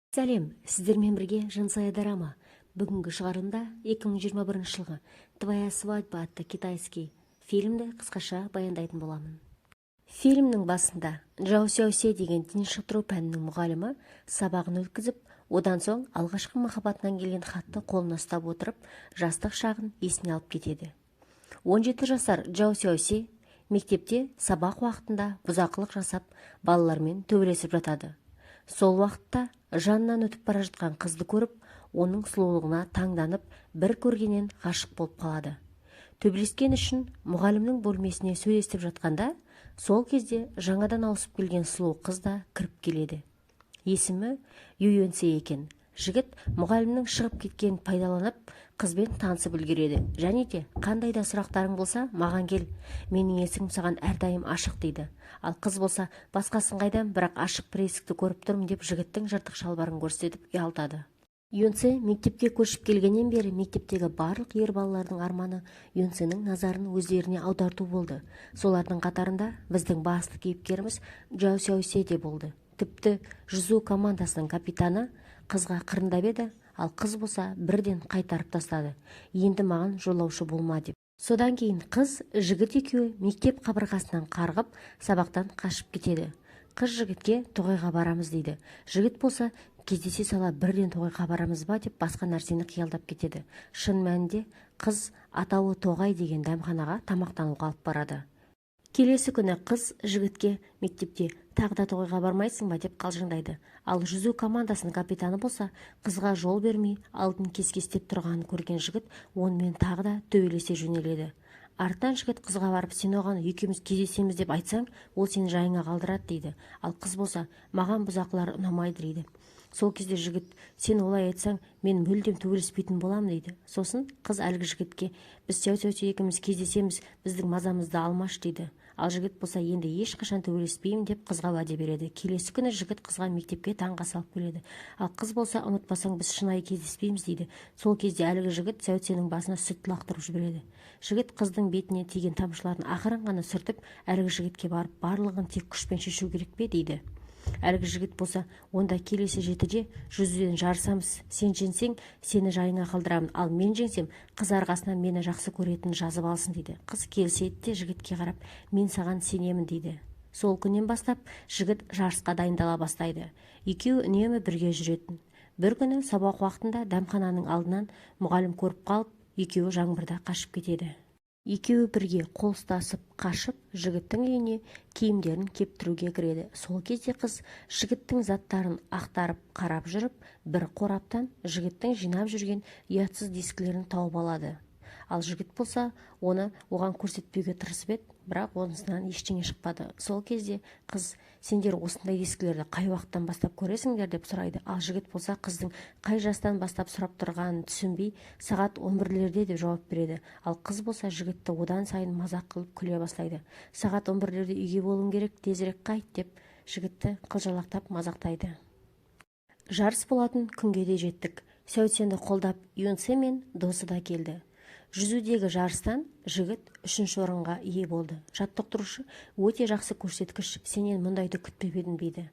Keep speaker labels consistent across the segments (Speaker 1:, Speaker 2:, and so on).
Speaker 1: Сәлем, сіздермен бірге Жансая Дорама. Бүгінгі шығарылымда 2021 жылғы «Твоя свадьба» атты китайский фильмді қысқаша баяндайтын боламын. Фильмнің басында Джао Сяосе деген дене шынықтыру пәнінің мұғалімі сабағын өткізіп, одан соң алғашқы махаббатынан келген хатты қолына ұстап отырып, жастық шағын есіне алып кетеді. 17 жасар Джао Сяосе мектепте сабақ уақытында бұзақылық жасап, балалармен төбелесіп жатады. Сол уақытта жанынан өтіп бара жатқан қызды көріп, оның сұлулығына таңданып, бір көргеннен ғашық болып қалады. Төбелескен үшін мұғалімнің бөлмесіне сөйлесіп жатқанда, сол кезде жаңадан ауысып келген сұлу қыз да кіріп келеді. Есімі Юйонсе екен. Жігіт мұғалімнің шығып кеткенін пайдаланып, қызбен танысып үлгереді және де «Қандай да сұрақтарың болса, маған кел, менің есігім саған әрдайым ашық», – дейді. Ал қыз болса, «Басқасын қайдам, бірақ ашық бір есікті көріп тұрмын», – деп, жігіттің жыртық шалбарын көрсетіп ұялтады. Юнсе мектепке көшіп келгеннен бері мектептегі барлық ер балалардың арманы Юнсенің назарын өздеріне аударту болды. Солардың қатарында біздің басты кейіпкеріміз Джао Сяосе де болды. Тіпті жүзу командасының капитаны қызға қырындап еді, ал қыз болса бірден қайтарып тастады, «Енді маған жолаушы болма», – деп. Содан кейін қыз, жігіт екеуі мектеп қабырғасынан қарғып, сабақтан қашып кетеді. Қыз жігітке «Тоғайға барамыз», – дейді. Жігіт болса кездесе сала бірден тоғайға барамыз ба деп, басқа нәрсені қиялдап кетеді. Шын мәнінде қыз атауы «Тоғай» деген дәмханаға тамақтануға алып барады. Келесі күні қыз жігітке мектепте «Тағы да тоғайға бармайсың ба?» деп қалжыңдайды. Ал жүзу командасының капитаны болса қызға жол бермей, алдын кескестеп тұрғанын көрген жігіт онымен тағы да төбелесе жөнеледі. Артынан жігіт қызға барып, «Сен оған екеуміз кездесеміз деп айтсаң, ол сені жайыңа қалдырады», – дейді. Ал қыз болса, «Маған бұзақылар ұнамайды», – дейді. Сол кезде жігіт, «Сен олай айтсаң, мен мүлдем төбелеспейтін боламын», – дейді. Сосын қыз әлгі жігітке, «Біз Сяо Сяо екеуміз кездесеміз, біздің мазамызды алмашы», – дейді. Ал жігіт болса, «Енді ешқашан төбелеспеймін», – деп қызға уәде береді. Келесі күні жігіт қызға мектепке таңға салып келеді. Ал қыз болса, «Ұмытпасаң, біз шынайы кездеспейміз», – дейді. Сол кезде әлгі жігіт Сяо басына сүт лақтырып жібереді. Жігіт қыздың бетіне тиген тамшыларын ақырын ғана сүртіп, әлгі жігітке барып, «Барлығын тек күшпен шешу керек пе?» – дейді. Әлгі жігіт болса, «Онда келесі 7-де жүзуден жарысамыз. Сен жеңсең, сені жайыңа қалдырамын, ал мен жеңсем, қыз арқасынан мені жақсы көретінін жазып алсын», – дейді. Қыз келіседі де, жігітке қарап, «Мен саған сенемін», – дейді. Сол күннен бастап жігіт жарысқа дайындала бастайды. Екеуі үнемі бірге жүретін. Бір күні сабақ уақытында дәмхананың алдынан мұғалім көріп қалып, екеуі жаңбырда қашып кетеді. Екеуі бірге қол ұстасып қашып, жігіттің үйіне киімдерін кептіруге кіреді. Сол кезде қыз жігіттің заттарын ақтарып қарап жүріп, бір қораптан жігіттің жинап жүрген ұятсыз дискілерін тауып алады. Ал жігіт болса, оны оған көрсетпеуге тырысып еді, бірақ онысынан ештеңе шықпады. Сол кезде қыз, «Сендер осындай дискілерді қай уақыттан бастап көресіңдер?» – деп сұрайды. Ал жігіт болса қыздың қай жастан бастап сұрап тұрғанын түсінбей, «Сағат 11-лерде», – деп жауап береді. Ал қыз болса жігітті одан сайын мазақ қылып күле бастайды. «Сағат 11-лерде үйге болуың керек, тезірек қайт», – деп жігітті қылжалақтап мазақтайды. Жарыс болатын күнге де жеттік. Сяоценді қолдап Юнсе мен досы да келді. Жүзудегі жарыстан жігіт үшінші орынға ие болды. Жаттықтырушы, «Өте жақсы көрсеткіш, сенен мұндайды күтпеп едім», – дейді.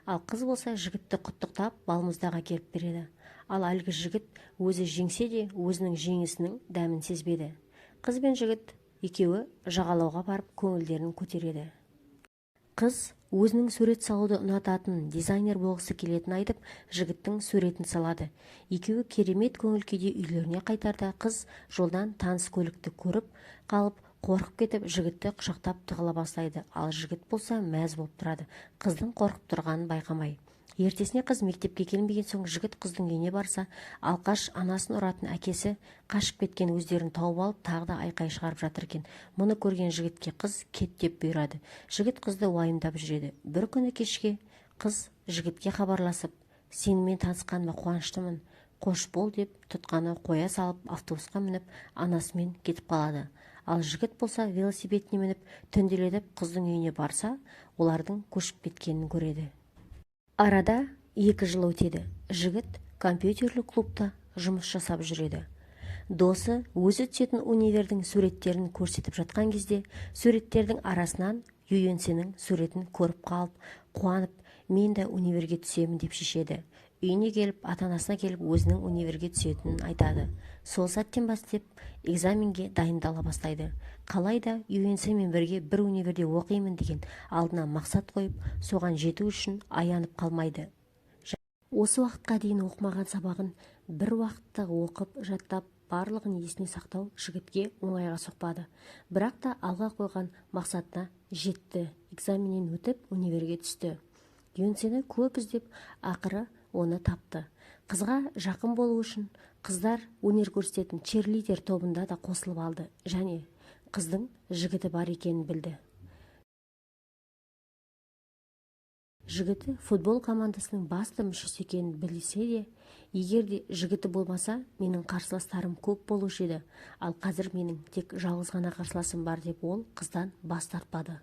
Speaker 1: Ал қыз болса жігітті құттықтап, балмұздақ әкеліп береді. Ал әлгі жігіт өзі жеңсе де, өзінің жеңісінің дәмін сезбеді. Қыз бен жігіт екеуі жағалауға барып, көңілдерін көтереді. Қыз өзінің сурет салуды ұнататынын, дизайнер болғысы келетінін айтып, жігіттің суретін салады. Екеуі керемет көңіл күйде үйлеріне қайтарда, қыз жолдан таныс көлікті көріп қалып, қорқып кетіп, жігітті құшақтап тығыла бастайды. Ал жігіт болса мәз болып тұрады, қыздың қорқып тұрғанын байқамай. Ертесіне қыз мектепке келмеген соң, жігіт қыздың үйіне барса, алқаш, анасын ұратын әкесі қашып кеткен өздерін тауып алып, тағы да айқай шығарып жатыр екен. Мұны көрген жігітке қыз «Кет» деп бұйырады. Жігіт қызды уайымдап жүреді. Бір күні кешке қыз жігітке хабарласып, «Сенімен танысқаныма қуаныштымын, қош бол», – деп, тұтқаны қоя салып, автобусқа мініп, анасымен кетіп қалады. Ал жігіт болса велосипедіне мініп, түнделетіп қыздың үйіне барса, олардың көшіп кеткенін көреді. Арада 2 жыл өтеді. Жігіт компьютерлік клубта жұмыс жасап жүреді. Досы өзі түсетін универдің суреттерін көрсетіп жатқан кезде, суреттердің арасынан Юйонсенің суретін көріп қалып, қуанып, «Мен де универге түсемін», – деп шешеді. Үйіне келіп, ата-анасына келіп, өзінің универге түсетінін айтады. Сол сәттен бастап экзаменге дайындала бастайды. Қалайда Юэнсемен бірге бір универде оқимын деген алдына мақсат қойып, соған жету үшін аянып қалмайды. Осы уақытқа дейін оқымаған сабағын бір уақытта оқып, жаттап, барлығын есіне сақтау жігітке оңайға соқпады. Бірақ та алға қойған мақсатына жетті. Экзаменнен өтіп, универге түсті. Юэнсені көп іздеп, ақыры оны тапты. Қызға жақын болу үшін қыздар өнер көрсететін черлидер тобында да қосылып алды және қыздың жігіті бар екенін білді. Жігіті футбол командасының басты мүшесі екенін білсе де, егер де жігіті болмаса, менің қарсыластарым көп болушы еді, ал қазір менің тек жалғыз ғана қарсыласым бар деп ол қыздан бас тартпады.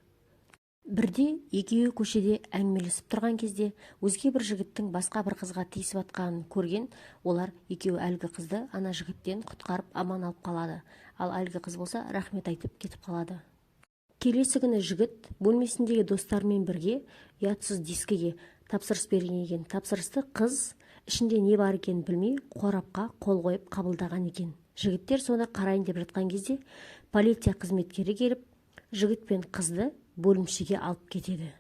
Speaker 1: Бірде екеуі көшеде әңгімелесіп тұрған кезде өзге бір жігіттің басқа бір қызға тиісіп жатқанын көрген олар екеуі әлгі қызды ана жігіттен құтқарып аман алып қалады. Ал әлгі қыз болса рахмет айтып кетіп қалады. Келесі күні жігіт бөлмесіндегі достарымен бірге ұятсыз дискіге тапсырыс берген екен. Тапсырысты қыз ішінде не бар екенін білмей қорапқа қол қойып қабылдаған екен. Жігіттер соны қарайын деп жатқан кезде полиция қызметкері келіп, жігіт пен қызды бөлімшеге алып кетеді.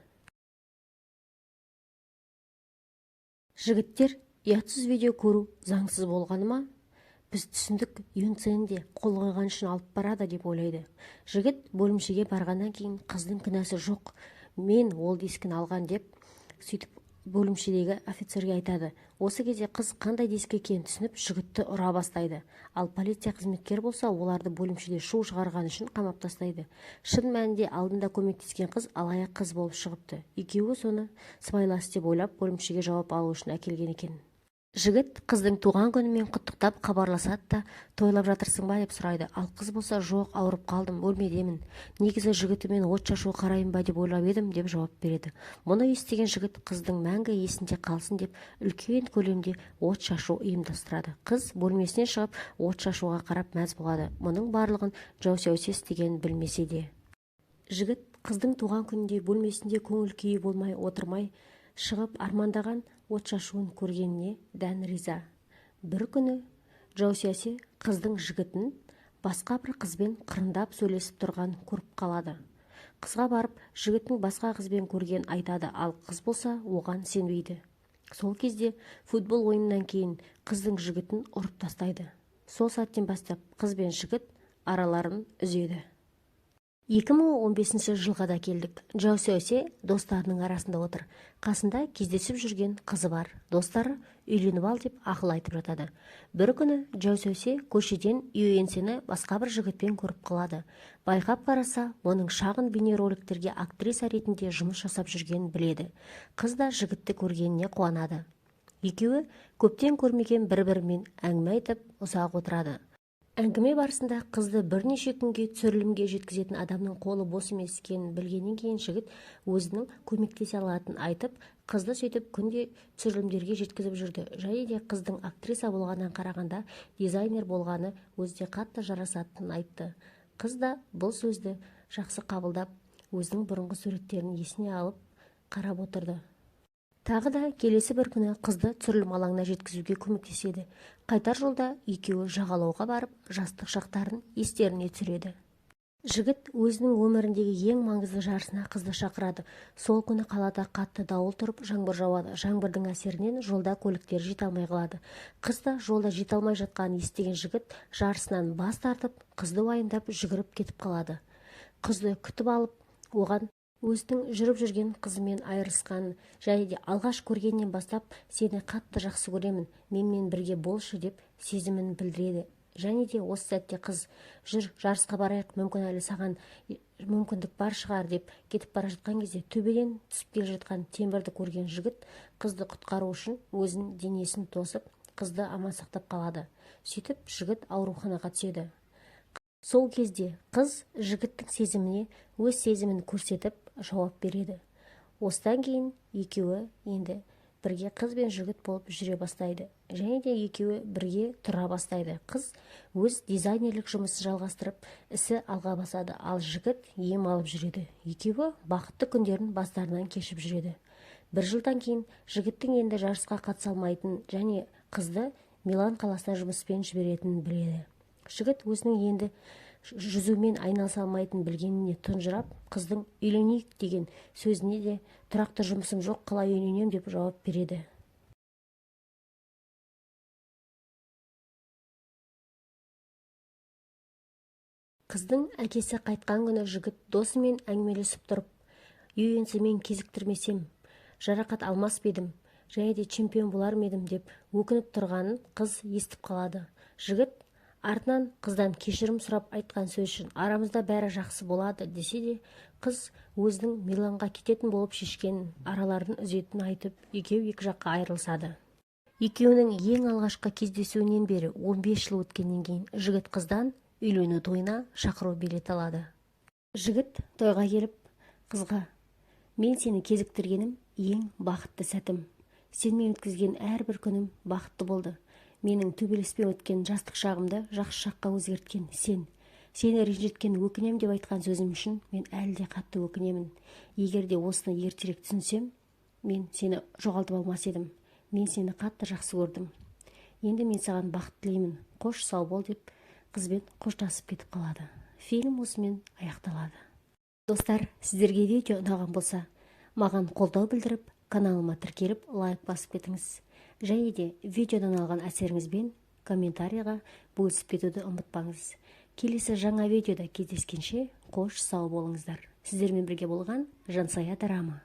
Speaker 1: Жігіттер ұятсыз видео көру заңсыз болғаны ма? Біз түсіндік, Юэнсені де қол қойған үшін алып барады деп ойлайды. Жігіт бөлімшеге барғаннан кейін қыздың кінәсі жоқ, мен ол дискіні алған деп сөйтіп бөлімшедегі офицерге айтады. Осы кезде қыз қандай диск екенін түсініп, жігітті ұра бастайды. Ал полиция қызметкері болса, оларды бөлімшеде шу шығарған үшін қамап тастайды. Шын мәнінде алдында көмектескен қыз алаяқ қыз болып шығыпты. Екеуі соны сыбайлас деп ойлап, бөлімшеге жауап алу үшін әкелген екен. Жігіт қыздың туған күнімен құттықтап хабарласады да, тойлап жатырсың ба деп сұрайды. Ал қыз болса, жоқ, ауырып қалдым, бөлмедемін. Негізі жігітімен от шашу қарайын ба деп ойлап едім деп жауап береді. Мұны естіген жігіт қыздың мәңгі есінде қалсын деп үлкен көлемде от шашу ұйымдастырады. Қыз бөлмесінен шығып, от шашуға қарап мәз болады. Мұның барлығын Джоу Сяосе істегенін білмесе де. Жігіт қыздың туған күнінде бөлмесінде көңіл күйі болмай отырмай шығып армандаған от шашуын көргеніне дән риза. Бір күні Джоу Сяосе қыздың жігітін басқа бір қызбен қырындап сөйлесіп тұрған көріп қалады. Қызға барып, жігіттің басқа қызбен көрген айтады, ал қыз болса оған сенбейді. Сол кезде футбол ойынынан кейін қыздың жігітін ұрып тастайды. Сол сәттен бастап қыз бен жігіт араларын үзеді. 2015 жылға да келдік. Джоу Сяосе достарының арасында отыр. Қасында кездесіп жүрген қызы бар. Достары үйленіп ал деп ақыл айтып жатады. Бір күні Джоу Сяосе көшеден Юэнсені басқа бір жігітпен көріп қалады. Байқап қараса, оның шағын бейнероликтерге актриса ретінде жұмыс жасап жүргенін біледі. Қыз да жігітті көргеніне қуанады. Екеуі көптен көрмеген бір-бірімен әңгіме айтып ұзақ отырады. Әңгіме барысында қызды бірнеше күнге түсірілімге жеткізетін адамның қолы бос емес екенін білгеннен кейін жігіт өзінің көмектесе алатынын айтып, қызды сөйтіп күнде түсірілімдерге жеткізіп жүрді. Және де қыздың актриса болғаннан қарағанда дизайнер болғаны өзіне қатты жарасатынын айтты. Қыз да бұл сөзді жақсы қабылдап, өзінің бұрынғы суреттерін есіне алып қарап отырды. Тағы да келесі бір күні қызды түсірілім алаңына жеткізуге көмектеседі. Қайтар жолда екеуі жағалауға барып, жастық шақтарын естеріне түсіреді. Жігіт өзінің өміріндегі ең маңызды жарысына қызды шақырады. Сол күні қалада қатты дауыл тұрып, жаңбыр жауады. Жаңбырдың әсерінен жолда көліктер жете алмай қалады. Қыз да жолда жете алмай жатқанын естіген жігіт жарысынан бас тартып, қызды уайымдап жүгіріп кетіп қалады. Қызды күтіп алып, оған өзінің жүріп жүрген қызымен айырылысқанын және де алғаш көргеннен бастап сені қатты жақсы көремін, менімен бірге болшы деп сезімін білдіреді. Және де осы сәтте қыз жүр, жарысқа барайық, мүмкін әлі саған мүмкіндік бар шығар деп кетіп бара жатқан кезде төбеден түсіп келе жатқан темірді көрген жігіт қызды құтқару үшін өзінің денесін тосып, қызды аман сақтап қалады. Сөйтіп жігіт ауруханаға түседі. Сол кезде қыз жігіттің сезіміне өз сезімін көрсетіп жауап береді. Осыдан кейін екеуі енді бірге қыз бен жігіт болып жүре бастайды. Және де екеуі бірге тұра бастайды. Қыз өз дизайнерлік жұмысын жалғастырып, ісі алға басады, ал жігіт ем алып жүреді. Екеуі бақытты күндерін бастарынан кешіп жүреді. Бір жылдан кейін жігіттің енді жарысқа қатыса алмайтынын және қызды Милан қаласына жұмыспен жіберетінін біледі. Жігіт өзінің енді жүзумен айналыса алмайтынын білгеніне тұнжырап, қыздың үйленейік деген сөзіне де тұрақты жұмысым жоқ, қалай үйленем деп жауап береді. Қыздың әкесі қайтқан күні жігіт досымен әңгімелесіп тұрып, Юэнсімен кезіктірмесем, жарақат алмас па едім, және де чемпион болар ма едім деп өкініп тұрғанын қыз естіп қалады. Жігіт артынан қыздан кешірім сұрап айтқан сөз үшін арамызда бәрі жақсы болады десе де, қыз өзінің Миланға кететін болып шешкенін, араларын үзетінін айтып, екеуі екі жаққа айырылысады. Екеуінің ең алғашқы кездесуінен бері 15 жыл өткеннен кейін жігіт қыздан үйлену тойына шақыру билет алады. Жігіт тойға келіп, қызға: «Мен сені кезіктіргенім ең бақытты сәтім. Сенімен өткізген әрбір күнім бақытты болды. Менің төбелеспен өткен жастық шағымды жақсы шаққа өзгерткен сен. Сені ренжіткен өкінем деп айтқан сөзім үшін мен әлі де қатты өкінемін. Егер де осыны ертерек түсінсем, мен сені жоғалтып алмас едім. Мен сені қатты жақсы көрдім. Енді мен саған бақыт тілеймін. Қош, сау бол» деп қызбен қоштасып кетіп қалады. Фильм осымен аяқталады. Достар, сіздерге видео ұнаған болса, маған қолдау білдіріп, каналыма тіркеліп, лайк басып кетіңіз. Және де видеодан алған әсеріңізбен комментарийға бөлісіп кетуді ұмытпаңыз. Келесі жаңа видеода кездескенше, қош сау болыңыздар. Сіздермен бірге болған Жансая Дорама.